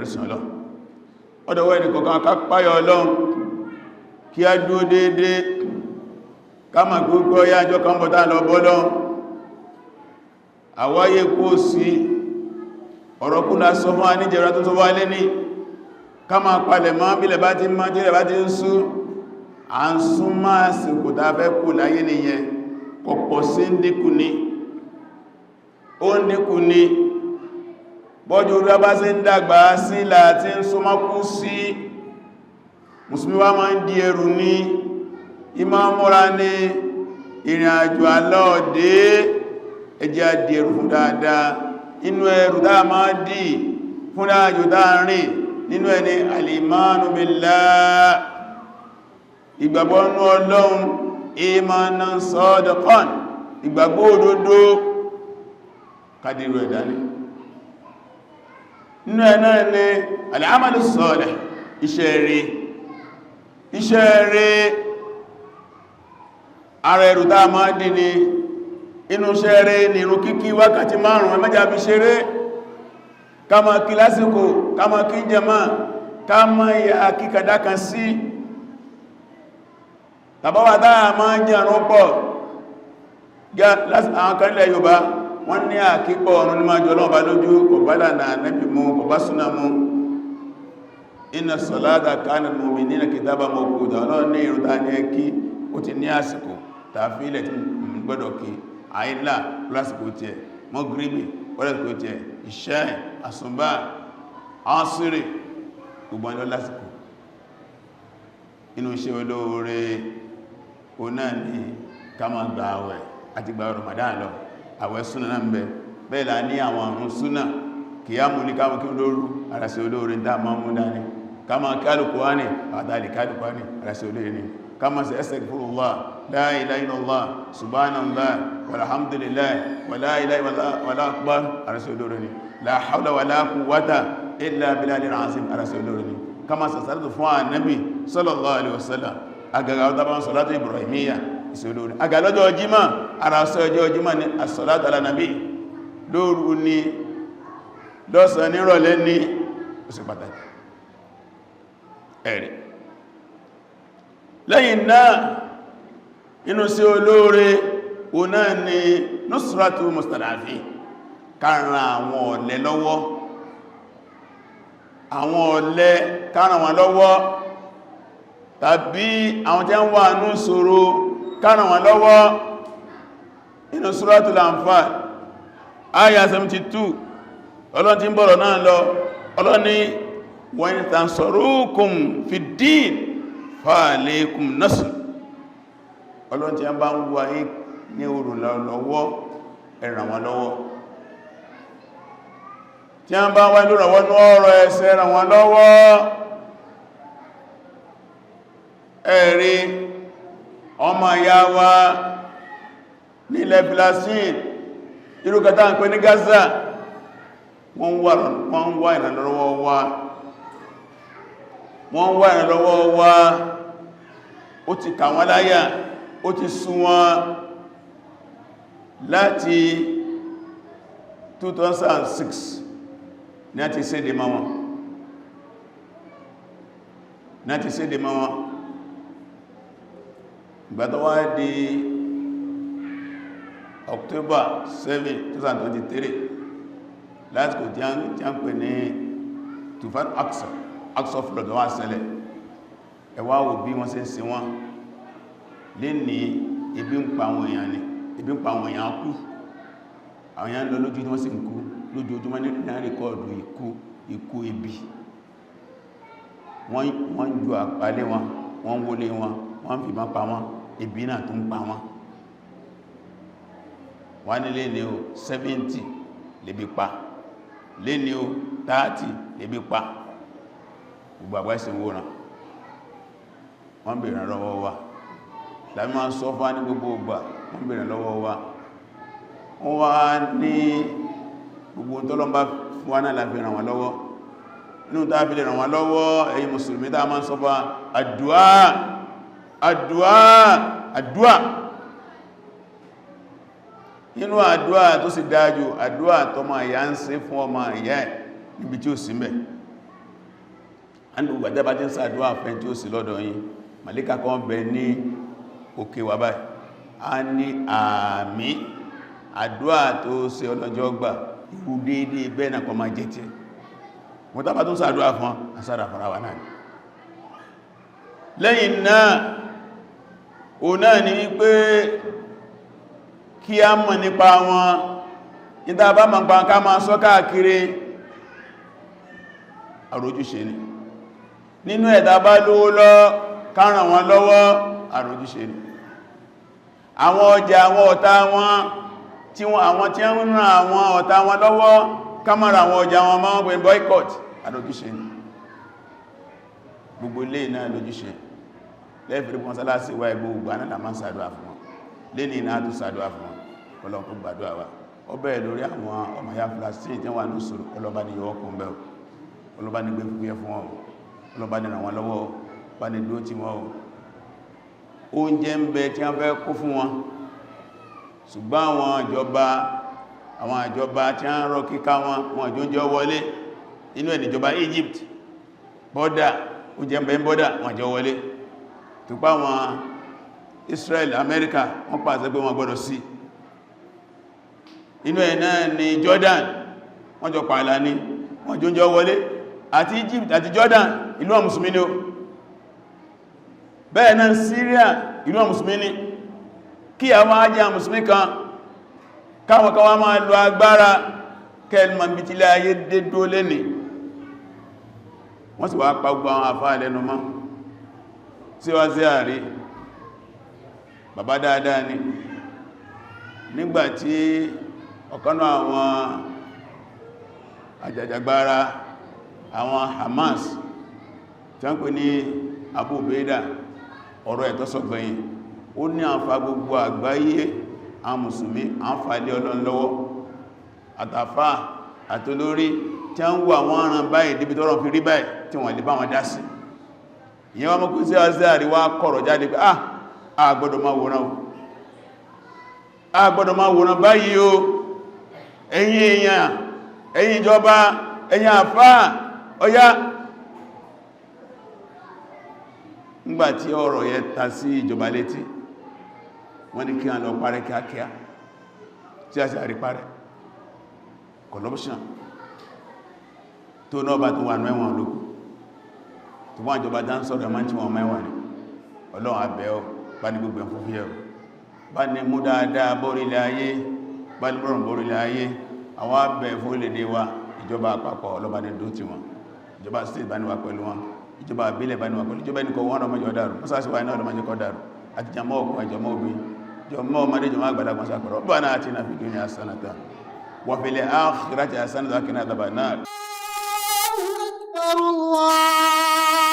Ẹrùsìn Ọlọ́run, ọdọ̀wọ́ ẹni kọ̀kan ká páyọ Ọlọ́run, kí a dúó déédé, ká mà gbogbo ọyájọ́ kan bọ̀tá lọ bọ́lọ́run. Àwáyé kó sí ọ̀rọ̀ kúnlá sọ fún aníjẹ̀rọ tó tó wá lé ní ká máa palẹ̀ mọ́ bílẹ̀ bá ti mọ́, tílẹ̀ bá ti ń sú, à ń sún máa sìnkò tá fẹ́ kù láyé nìyẹn. Kọ̀pọ̀ sí ń dínkù ní, ó ń dínkù ní. Bọ́jú orí bá sí ń dàgbà sí láti ń súnmọ́ kú sí. Mùsùlùmí wá máa ń di ẹrù ní ìmá múra ní ìrìn àjò alọ́ọ̀dé. Ẹjẹ́ á di ẹrù fún dáadáa. Inú ẹrù dáa máa dì fún dáàjò dáa rìn nínú ẹni al-imanu billah, ìgbàgbọ́ nínú Ọlọ́run, imanan sadiqan, ìgbàgbọ́ òdodo, kádìrò ẹ̀dání. Nínú ẹ̀ náà ni al-amalu salih, iṣẹ́ rere, iṣẹ́ rere. Ara ẹrù tá máa dì ní inú iṣẹ́ rere ní ìrun kíkí wákàtí márùn-ún. Ẹmẹ́jà fi ṣeré. Ká máa kí lásìkò, ká máa kí jẹmọ́, ká máa yà kíkàdá kan sí tàbáwà táà máa ń jẹ́ àrùn pọ̀. Àwọn kan ilẹ̀ Yorùbá, wọ́n ní àkípọ̀ ọ̀run ní máa jọ Ọlọ́run bá lójú. Kò bá lànà Ànábì mú, kò bá súnà mú. Inna salata kanat mu'minina kitaban mawquta. Ọlọ́run ní ìrun ta ní ẹkí, ó ti ní àsìkò tààfí ilẹ̀ tí gbọ́dọ̀ kí. Àìlà lásìkò tí ẹ̀, mọ́gíríbì lásìkò tí ẹ̀, ìṣẹ́, àsùnbà, àṣírí, gbogbo ọjọ́ lásìkò. Inú iṣẹ́ olóore o náà ni ká máa gba àwẹ̀ àti gba Ramadan lọ. Àwẹ̀ súnà náà ń bẹ. Bẹ́ẹ̀ la ní àwọn àrùn súnà, kìyàmù ní káwọn kí lóru, ara sí olóore ń dá máa mú dání. Ká máa kí Al-Qur'ani, àtàlì kí Al-Qur'ani, ara sí olóore ní. Ká máa ṣe astaghfirullah, la ilaha illallah, subhanallah, walhamdulillah, wala ilaha illallah, wala akbar, ara sí olóore ní. La hawla wala quwwata illa billahil azim, ara sí olóore ní. Ká máa sàsàrẹ́tù fún Ànábì sallallahu alaihi wasallam, agaga ọ̀tàbá salatu ibrahimiyya, ìṣẹ́ olóore. Aga lọ́jọ́ jímọ̀, ara sọ ọjọ́ jímọ̀ ní as-salatu ala nabi, lóru ní, lọ́sàn nírọ̀lẹ́ ní, ó sì pàtàkì. Ẹ̀rì lẹ́yìn náà, inú sí olóore o náà ni nusratu mustadafin, ká ran àwọn ọ̀lẹ lọ́wọ́, àwọn ọ̀lẹ, ká ràn wọn lọ́wọ́, tàbí àwọn tí wọ́n wà ní ìṣòro, ká ràn wọn lọ́wọ́. Inú Suratul Anfal ayah 72, Ọlọ́run tí ń bọ̀rọ̀ náà lọ. Ọlọ́run ní wa in tansurukum fi ddin fa alaykum nasr. Ọlọ́run tí a bá ń wá ní olùrànlọ́wọ́, ẹ ràn wọ́n lọ́wọ́. Tí a bá wá lórànwọ́ ní ọ̀rọ̀ ẹ̀sẹ̀, ràn wọ́n lọ́wọ́. Ẹ̀rí ọmọ ìyá wa nílẹ̀ Palestine, irúkẹta ń pè ní Gaza, wọ́n wá ìrànlọ́wọ́ wa, wọ́n wá ìrànlọ́wọ́ wa. Ó ti kà wọ́n láyà, ó ti sú wọn. Láti 2006 ní a ti sédè mọ́ wọn, ní a ti sédè mọ́ wọn. Ìgbà tó wá di October 7, 2023, lásìkò tí a ń pè ní Tufan Aqsa, Aqsa flood wá ṣẹlẹ̀, ẹ wá wò bí wọ́n ṣe ń ṣe wọ́n lè ní. Ebi ń pa àwọn èèyàn ni, ebi ń pa àwọn èèyàn kú. Àwọn èèyàn lọ lójú tí wọ́n sì ń kú lójoojúmọ́ ní record ikú, ikú ebi. Wọ́n ju àpálẹ́ wọn, wọ́n wọlé wọn, wọ́n fi má pa wọn, ebi náà tó ń pa wọn. Wọ́n ní lé ní o 70 lè bí pa, lé ní o 30 lè bí pa. Gbogbo àgbà ìsìn wòrán, wọ́n bèèrè lọ́wọ́ wa. Lábí máa ń sọ fún ní gbogbo ìgbà, wọ́n bèèrè lọ́wọ́ wa. Wọ́n wá ní gbogbo tọ́lọ́mbá fún wa náà láfi ràn wọ́n lọ́wọ́. Inú tá fi lè ràn wọ́n lọ́wọ́, ẹ̀yin mùsùlùmí, tá máa ń sọ fún, àdúà, àdúà, àdúà. Inú àdúà tó sì dájú, àdúà tọ́mọ ìyá ń ṣe fún ọmọ ìyá ẹ̀ níbi tí ó sí mẹ́. A ní gbogbo àjẹ́bá tí ń ṣàdúwà fẹ́ tí ó sì lọ́dọ̀ yín, màlíkà kan bẹ ní òkè wà báyìí, a ní àmì àdúwà tó ṣe ọlọ́jọ́ gbà, irú déédéé bẹ́ẹ̀ náà kọ máa jẹ́ tí wọ́n tàbá tó ṣàdúwà fún àsára fara wà náà. Lẹ́yìn náà, o náà ni wípé kí a mọ̀ nípa wọn, níta bá mọ̀ pa ká máa sọ káàkiri, àrójúṣe ni. Nínú ẹ̀dá bá lówó lọ, ká ràn wọ́n lọ́wọ́, àrójúṣe ni. Àwọn ọjà àwọn ọ̀tá wọn tí wọ́n, àwọn tí ń ràn àwọn ọ̀tá wọn lọ́wọ́, ká má ra àwọn ọjà wọn máa ń pè boycott, àrójúṣe ni. Gbogbo ilé náà lójúṣe. Lẹ́fẹ̀ẹ́ mọ́sálásí wá, gbogbo náà la máa ń ṣàdúrà fún wọn. Lé ní iná tó ṣàdúrà fún wọn, Ọlọ́run kó gbàdúrà wa. Ó bẹ̀rẹ̀ lórí àwọn ọmọ ya Palestine tí wọ́n ní sùúrù, ọlọ́bá ní yọwọ́ kún bẹ́ẹ̀, ọlọ́bá ní gbé fúyẹ́ fún wọn, ọlọ́bá ní ràn wọ́n lọ́wọ́, bá ní dúró tí wọ́n. Oúnjẹ ń bẹ tí wọ́n fẹ́ kó fún wọn, ṣùgbọ́n àwọn ìjọba tí wọ́n rọ kíká wọn, wọn jọ oúnjẹ wọlé. Inú ẹ̀ níjọba Egypt bọ́dà, oúnjẹ ń bẹ ń bọ́dà, wọn jọ wọlé tó pa wọn. Israel, America, wọ́n pàṣẹ pé wọ́n gbọ́dọ̀ sí. Inú ẹ̀ náà ni Jordan, wọ́n jọ pààlà ní, wọ́n jọ oúnjẹ wọlé. Àti Egypt àti Jordan, ìlú àwọn mùsùlùmí ni ó. Bẹ́ẹ̀ náà Syria, ìlú àwọn mùsùlùmí ni. Kí àwọn ajá mùsùlùmí kan káwọn kan wá máa lo agbára kẹlmọ̀ bí tí ilé ayé dédó lẹ́nì. Wọ́n sì wá pa gbogbo àwọn àfáà lẹ́nu mọ́. Tí wá sí àrí bàbá dáadáa ni, nígbàtí ọ̀kanú àwọn àjàjàgbára àwọn Hamas tí wọ́n pè ní Abu Ubaida, ọ̀rọ̀ ẹ̀tọ́ sọ̀gbẹ̀yìn, ó ní àǹfà gbogbo àgbáyé àwọn mùsùlùmí, àǹfà ilé Ọlọ́run lọ́wọ́, àtàfà àtolórí tí a ń wà wọ́n rán báyìí débi tọ́rọ fi rí báyìí tí wọ́n lè bá wọn dá sí. Ìyẹn wọ́n mọ́ kú sí àríwá kọ̀rọ̀ jáde pé ah, a gbọ́dọ̀ máa wòrán o, a gbọ́dọ̀ máa wòrán báyìí o. Ẹ̀yin èèyàn, ẹ̀yin ìjọba, ẹ̀yin àfáà, ọ̀yá. Nígbàtí ọ̀rọ̀ yẹn ta sí ìjọba létí, wọ́n ní kí wọ́n lọ parẹ́ kíákíá, tí a sì àrí parẹ́. Corruption tó náà bá tó wà mẹ́wọ̀n lókù tó wọ́n ìjọba dá ń sọ̀rọ̀ ẹ̀mọ́ tí wọ́n mẹ́wọ̀n ni. Ọlọ́run abẹ́ ọ, bá ní gbogbo ẹ̀fún fíyẹ̀ bá ní mú dáadáa bórílẹ̀ ayé, bá ní bọ́rùn bórílẹ̀ ayé. Àwọn abẹ́ fún orílẹ̀-èdè wa, ìjọba àpapọ̀, ọlọ́bá ní dó ti wọn, ìjọba state, bá ní wà pẹ̀lú wọn, ìjọba àbílẹ̀, bá ní wà pẹ̀lú ìjọba ẹnìkan wọn, ọmọjọ́ dàrú mọ́sáàsì wa iná, ọlọ́mọjọ́ kọ́ dàrú, àti jàmọ́ ọkùnrin, jọmọ́ obìn, jọmọ́ ọmọdé, jọmọ́ àgbàlagbà sàpẹ̀rọ̀. Rabbana atina fid dunya hasanatan wa fil akhirati hasanatan wa qina adhaban nar. أكبر الله.